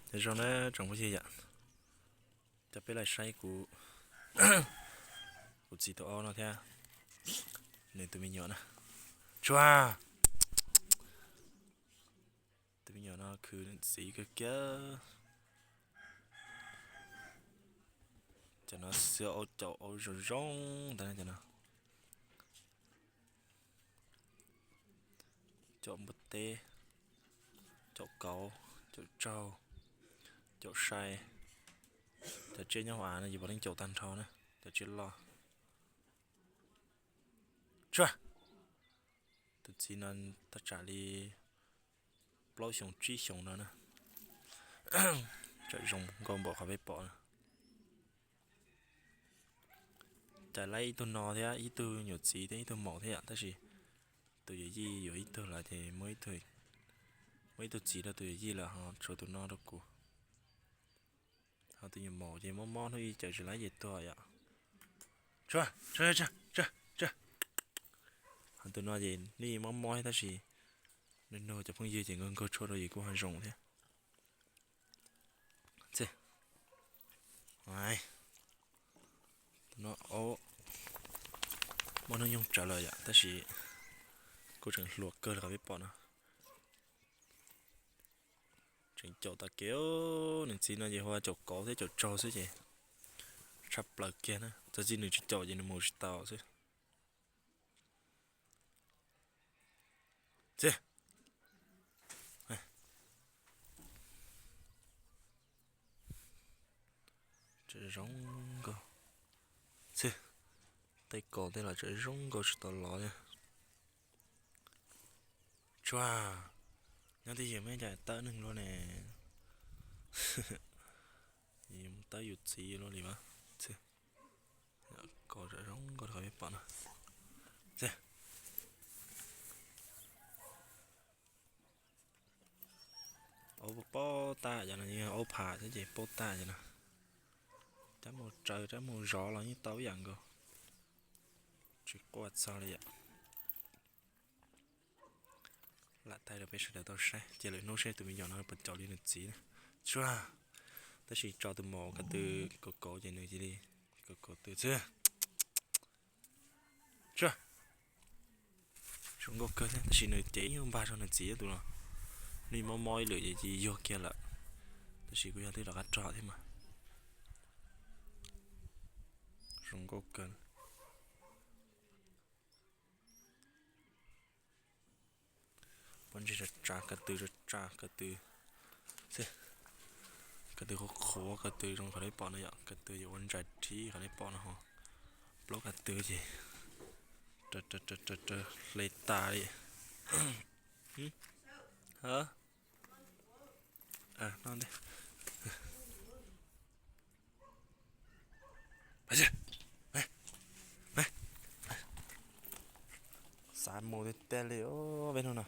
Nyob zoo na tsoom phooj ywg yom, coj peb los saib kuv, kuv txiv tus aub no thiab nws tus me nyuam na. Tsuag, tus me nyuam no khwv nws txiv kawg kiag. Cov no xwb, caum aub zoo zoo ntawd cov no. Caum npua teb, caum kauv, caum tsaug, caum sai. Cov tsiaj nyob hauv av no ces puav leej caum tag nrho na, cov tsiaj loj. Tsuag, tus txiv no tab tsam li plaub xyoos tsib xyoos no na, tseem zoo nkauj npaum qhov peb pom na. Cas lawv ib tug no thiab ib tug nyuam txiv thiab ib tug maum thiab yom, tab sis tus yawm yij yuav ib tug lawm ces muab ib tug txiv rau tus yawm yij lawm ho tshuav tus no rau kuv. Ho tus nyuam maum ces mob mob hnub ib cawm tsis laib ces tuag yom. Ho tus no ces hnub ib mob mob tab sis nug nug cov phooj ywg ces nkaug nkaug tshuaj rau ces kuj ho zoo thiab. Tus no aub muaj hnub nyoog tsawv lawm yom, tab sis kuj tseem hluas kawg li qhov peb pom no. Tseem caum tag kev, nws txiv no ces hu ua caum kauv thiab caum tsaug xwb ces tshaj plaws kiag na, txawm txij nws tsis caum ces nws mus tsis tau xwb. Txiv, tseem zoo nkauj. Txiv, tej kaus tej los tseem zoo nkauj tsis tau lov li. Tsuag, nyob twj ywm me cas tawb neeg luaj ne. Tawb yus txiv luaj li mas. Kaus tseem zoo nkauj li qhov peb pom no. Aub paub tab cov no, aub pham thiab ces paub tab cov no. Rab mus raws rab mus zov los yeej tau ib yam nkaus. Tsis quaj txog li yom. Lam thaij rau peb sawv daws tau saib, cia lwm hnub seb tus me nyuam no puas caum li nws txiv na. Tsuag, tab sis tso tus maum ko tw, kaus kaus ces nws cia li kaus kaus tw xwb. Tsuag, zoo nkauj kawg thiab tab sis nws cev ib nyuag npag rau nws txiv tus no. Nws mob mob ib lwm ces cia yuag kiag lawm, tab sis kuj yog twb rov qab rog thiab mas. Zoo nkauj kawg. Pob ntseg tsa tsa, ko tw tsa tsa, ko tw, ko tw qhuav qhuav, ko tw zoo qhov nej pom no yom, ko tw yuav ua ntsais rhib qhov nej pom no ho. Plaub ko tw ces raws raws raws raws hle tas li. Xav mus tiag tiag li os peb hnub no.